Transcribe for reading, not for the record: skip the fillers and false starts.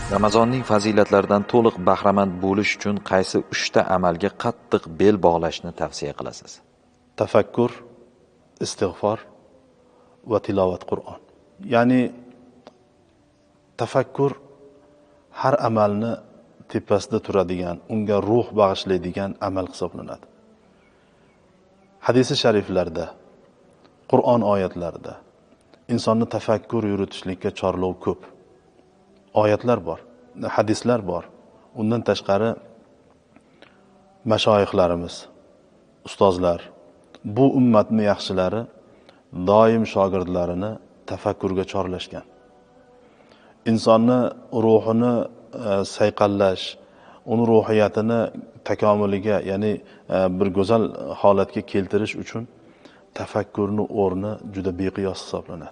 Ramazonning fazilatlaridan to'liq bahramand bo'lish uchun qaysi 3 ta amalga qattiq bel bog'lashni tavsiya qilasiz? Tafakkur, istig'for va tilovat Qur'on. Ya'ni tafakkur har amalni tepasida turadigan, unga ruh bag'ishlaydigan amal hisoblanadi. Hadisi shariflarda, Qur'on oyatlarida insonni tafakkur yuritishlikka chorlov ko'p. Oyatlar bor, hadislar bor. Undan tashqari mashoyixlarimiz, ustozlar, bu ummatning yaxshilari doim shogirdlarini tafakkurga chorlashgan. Insonni ruhini sayqallash, uni ruhiyatini takomuliga, ya'ni bir go'zal holatga keltirish uchun tafakkurning o'rni juda beqiyos hisoblanadi.